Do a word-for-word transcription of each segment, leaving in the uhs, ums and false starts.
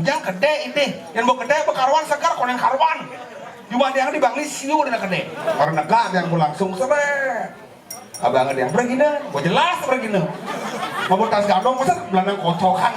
Yang kedé ini, yang mau kedé bekaruan segar, konéng karuan. Cuma yang di Bangli siu dina kedé. Orang negak yang mau langsung seret. Abang ada yang pergi nah, gua jelas pergi nah. Mau tas gadong, masa belandang kocokan.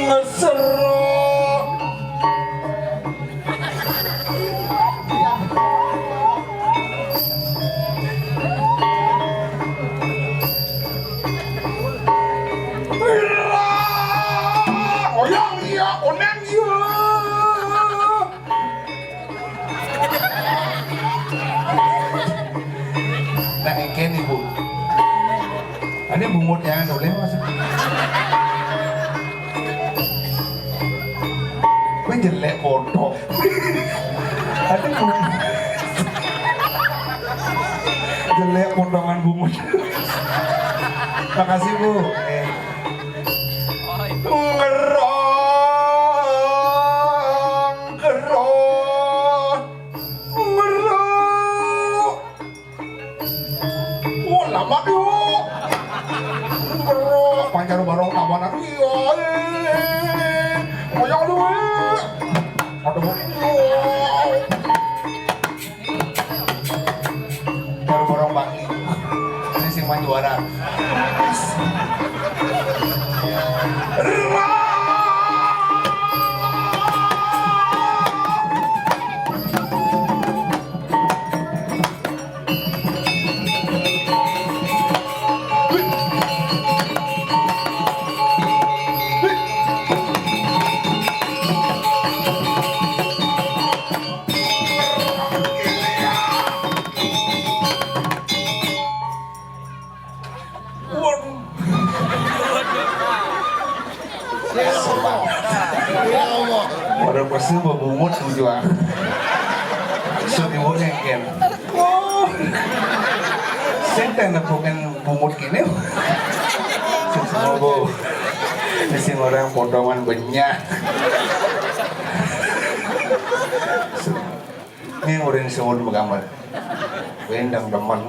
Ngeserok. Goyang iya, oneng iya. Nah, engken ibu. Ada bungut yang anu lé, Mas. Kuwi jelek foto. Ada bungut. Jelek potongan bungut. Makasih, Bu. Eh. Ngerong, ngerong, ngerong. Wah, lama tuh. Ngerong, pancar barong tabanan. Iya, eh. Koyok lu, eh. Aduh. Baru borong Bangli. Ini sing main juara. Waduh. Ya Allah. Waduh, pasti bebungut tujuan. Sudah dibuat yang ken. Oh. Sing teh nepukin bungut kene. Sing semua bau. Ini sing orang potongan benyah. Ini urin sing udah gambar. Wendang demen.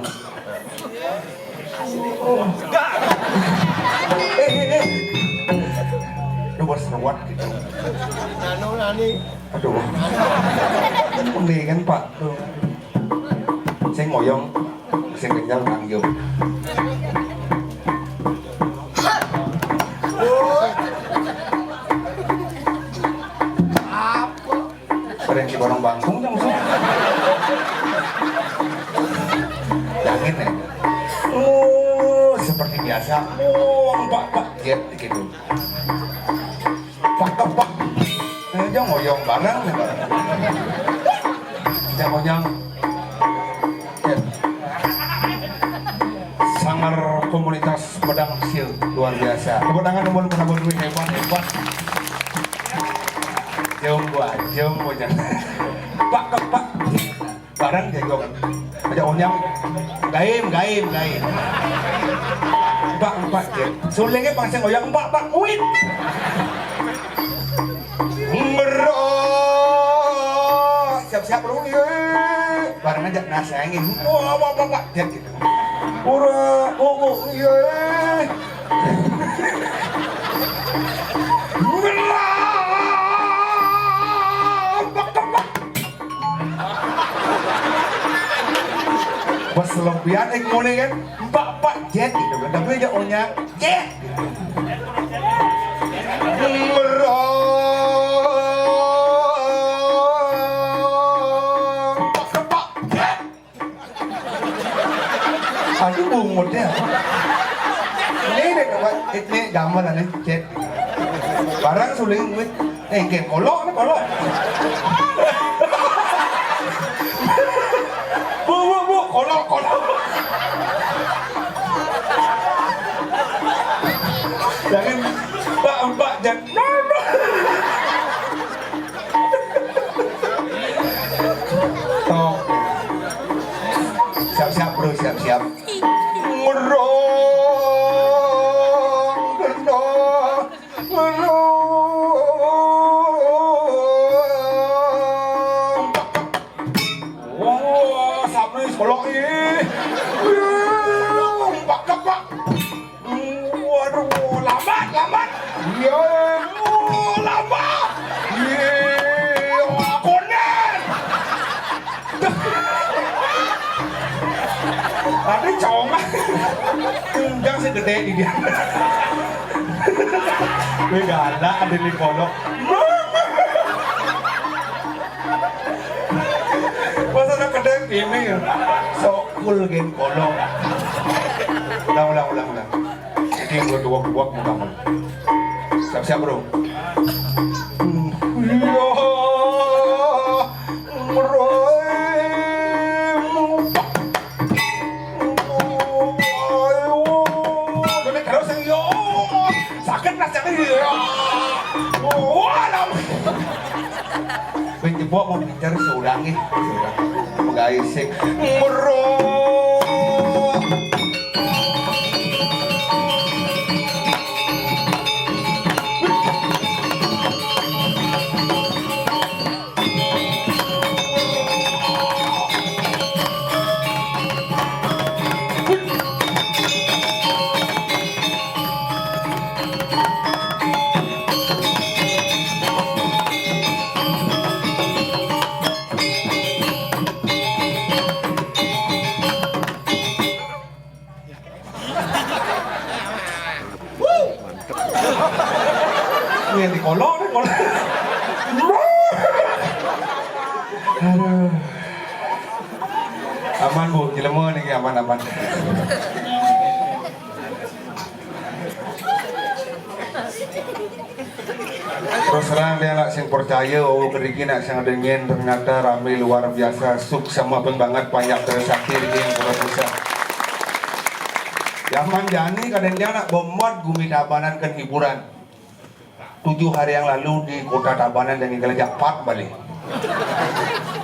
Eh, eh, eh. Lu berseruat gitu. Anu, nani. Aduh. Mendingan, Pak. Tuh. Sing ngoyong, sing kenyal nanggung. Apa? Sering si barang bangkung dong, Sob. Yakin ya? Oh, seperti biasa. Oh, Pak, Pak. Jet gitu. Pak, Pak, Pak. Eh, jangan ngoyong bareng, nih, bareng. Jangan ngoyong. Jet. Komunitas Medang Sil luar biasa. Tepuk tangan dulu, penabur duit hebat, hebat. Jom buat, jom buat. Pak, ke, pak. Barang jago kan. Aja onyang. Gaim, gaim, gaim. Pak, pak, ya. Sulingnya pasang oyang, pak, pak, wit. Merah. Siap-siap dulu, ya. Barang aja, nah, saya ingin. Wah, wah, wah, wah. Dia gitu. Ora, oh, oh, iya. Ngelampak-lampak. Pas lebihan, eh, mulai kan, empat-empat jet gitu kan. Tapi aja onyang, jet. Ngelampak-lampak. Jet. Aduh, bungutnya. Ini deh, Pak. Ini gambar aneh, cek. Barang suling duit. Eh, kayak kolok nih, kolok. Bu, bu, bu, kolok, kolok. Jangan, Pak, Pak, jangan. Tok. Siap-siap, bro, siap-siap. Ngerong, ngerong, ngerong. Wah, sampai sekolah ini. Pak, Pak. Waduh, lambat, lambat. Iya, lambat. Iya, konen. Ada congak. Enggak sih gede di dia. Gue galak ada di kolong. Masa ada kedai ini ya? Sok cool gen kolong. Ulang, ulang, ulang, ulang. Ini yang gue duak-duak mau kamu. Siap-siap, bro. Iya, merem. Ayo, terus, iya. Sakit rasanya, iya. Wah, lama. Kowe jebok mau pinter seorang nih. Seorang. Pegawai sing merok. Ini yang dikolok, nih, kolok. Aduh. Aman, Bu, jelema niki aman, aman. Terus terang dia nak sing percaya, oh, kediki nak sing ada nyen, ternyata rame luar biasa, suk sama pun banget, banyak terus akhir yang produser. Zaman jani kadang dia nak bomot gumi Tabanan kan hiburan. Tujuh hari yang lalu di kota Tabanan dan tinggal japat balik.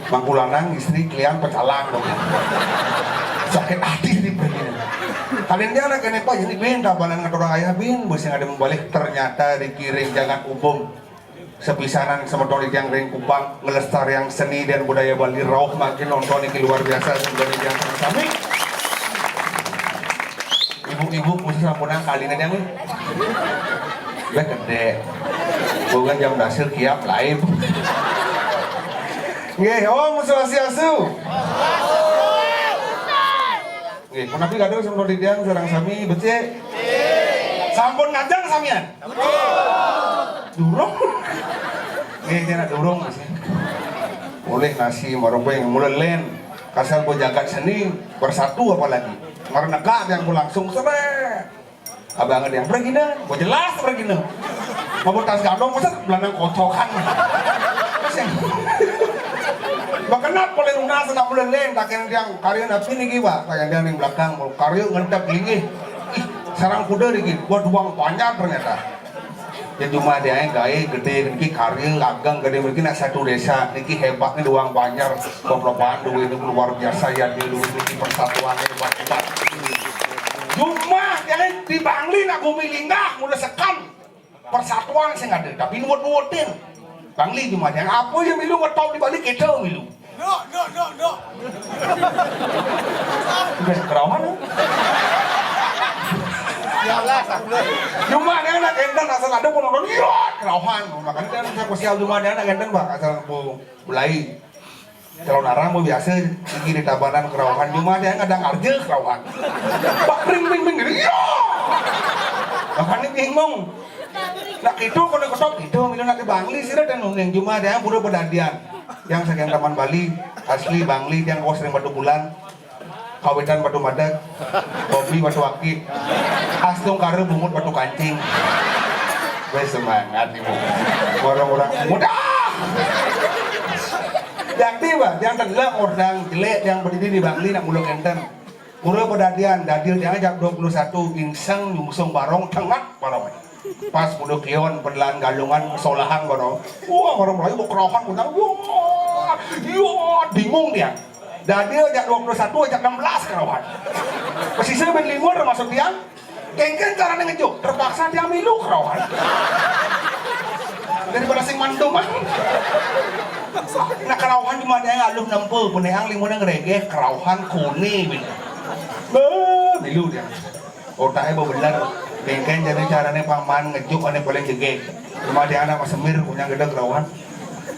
Mangkulanang istri kalian pecalang dong. Sakit hati di begini. Kadang dia nak kena apa jadi bin Tabanan ngatur ayah bin, bus yang ada membalik ternyata dikirim jangan umum. Sepisanan semeton yang ring Kupang, ngelestariang seni dan budaya Bali, rauh makin nonton ini luar biasa, sebenarnya jangan sami. Ibu-ibu, khusus sampunang kali ini, nih. Udah gede. Bukan jam dasar kiap live. Nggih, Om Swastiastu. Nggih, menawi kadang sampun titiang sareng sami becik. Sampun ngajeng samian? Durung. Nggih, kena durung masih. Boleh nasi marobeng mulai len. Kasar buat jagat seni bersatu apalagi. Marneka yang langsung seret. Abang ada yang pergi nah, gua jelas pergi nah. Mau tas gandong masa belanang kocokan. Terus yang Makenap polih nunas nak meleleng, tak kena tiang karya napi niki, Pak? Tak kena tiang ning belakang, karya ngentep linggih. Ih, sarang kuda niki. Wah, duang Banjar ternyata. Ya cuma dia gaé gedé niki, karya ageng gedé niki, nak satu desa niki hebatnya duang Banjar. Kok duit niki luar biasa ya, dia duit niki persatuan hebat-hebat. Cuma dia di Bangli nak bumi linggah, udah sekan. Persatuan sing ada, tapi nuwut-nuwutin. Bangli cuma dia, apa yang milu ngetop di Bali, kita milu. No, no, no, no. Udah kerawan. Ya Allah, astagfirullah. Cuma dia nak enten asal ada pun orang, iya, kerawan. Makanya dia nak sosial cuma dia nak enten, Pak, asal bu mulai. Kalau narang mah biasa, tinggi di Tabanan kerauhan, cuma dia ngadang arja kerauhan. Pak, ring, ring, ring, gitu, iya. Makanya bingung. Nak itu, kalau ketok itu, milu nak di Bangli, sira dan nuneng, cuma dia pura pedadian. Yang saking Taman Bali, asli Bangli, yang kos ring Batu Bulan, kawitan Batu Madak, hobi Batu Akik, astungkara bungut Batu Kancing. Wes semangat ibu. Orang-orang muda. Yang tiba, yang tenggelam, orang jelek, yang berdiri di Bangli, nak muluk enten. Mula pedadian, dadil dia jam dua puluh satu, gingseng, nyungsung barong, tengat barong. Pas mula kion, penelan galungan, solahang barong. Wah, barong melayu, bawa kerahan, punya. Wah, iya, bingung dia. Dadil jam dua puluh satu, jam enam belas kerahan. Pesisir bin lima termasuk dia. Kengken caranya ngejuk, terpaksa dia milu kerawan. Daripada sing mantu mah. Nah, kerawan cuma dia aluh nempe, peneang lima nang regeh, kerawan kone, bin. Beuh, milu dia. Otaknya bebener. Kengken jadi caranya paman ngejuk, ane paling jegeg. Cuma dia anak masemir, punya gede kerawan.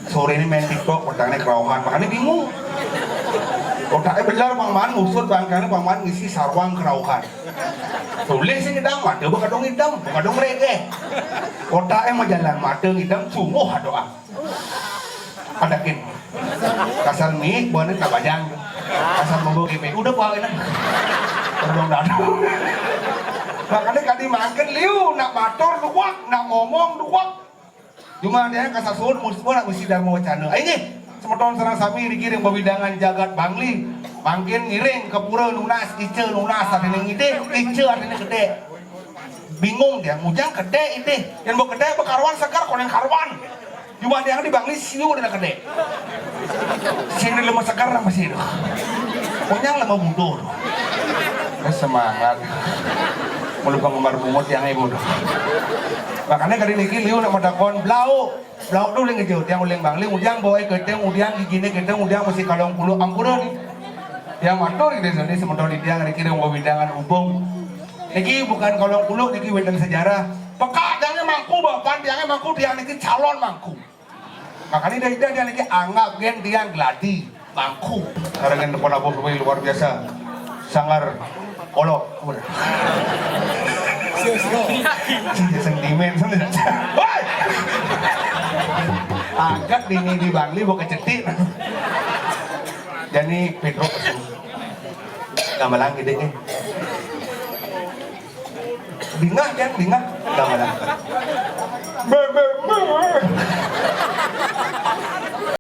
Sore ini main TikTok, petangnya kerauhan, makanya bingung. Otaknya belar, Bang Man ngusut bangkanya, Bang Man ngisi sarwang kerauhan. Tulis sing ngidam, ada bakadong ngidam, bakadong regeh. Otaknya mau jalan, mata ngidam, sungguh doa. Adakin. Kasar mi, buahnya tak bajang. Kasar membawa gini, udah bawa ini. Tolong datang. Makanya kadi mangkin liu, nak matur duwak, nak ngomong duwak. Cuma dia kasar suud, mesti nak mesti Dharma Wacana. Ayo nggih, semeton sareng sami niki ring wewidangan jagat Bangli. Mangkin ngiring ke pura nunas, ica nunas artine ngidih, ica artine gedhe. Bingung dia, ngujang gedhe idih. Yen mbok gedhe bekaruan seger, koneng karuan. Cuma dia di Bangli siu dina gedhe. Sing lemah seger nang masih itu. Konyang lemah butuh. Semangat. Mulu penggemar bungut yang ibu tuh. Makanya kali niki liu nak matakon blau. Blau tuh uling aja, tiang uling Bangli, udiang bawa keteng, udiang gigine keteng, udiang mesti kalong puluh, ampura nih. Tiang matur di desa ini semeton di tiang niki ring wewidangan Ubung. Niki bukan kalong puluh, niki wonten sejarah. Pekak tiangnya mangku, bapan tiangnya mangku, tiang niki calon mangku. Makanya dia, dia, dia niki anggap gen tiang gladi. Mangku. Karangan depan apa suwe luar biasa. Sanggar olok. Sing sentimen, sing tidak. Woi! Angkat dini di Bangli, buka cetik. Jadi Pedro pesu. Gamelan gede nih. Bingah kan, bingah. Gamelan. Be, be, be.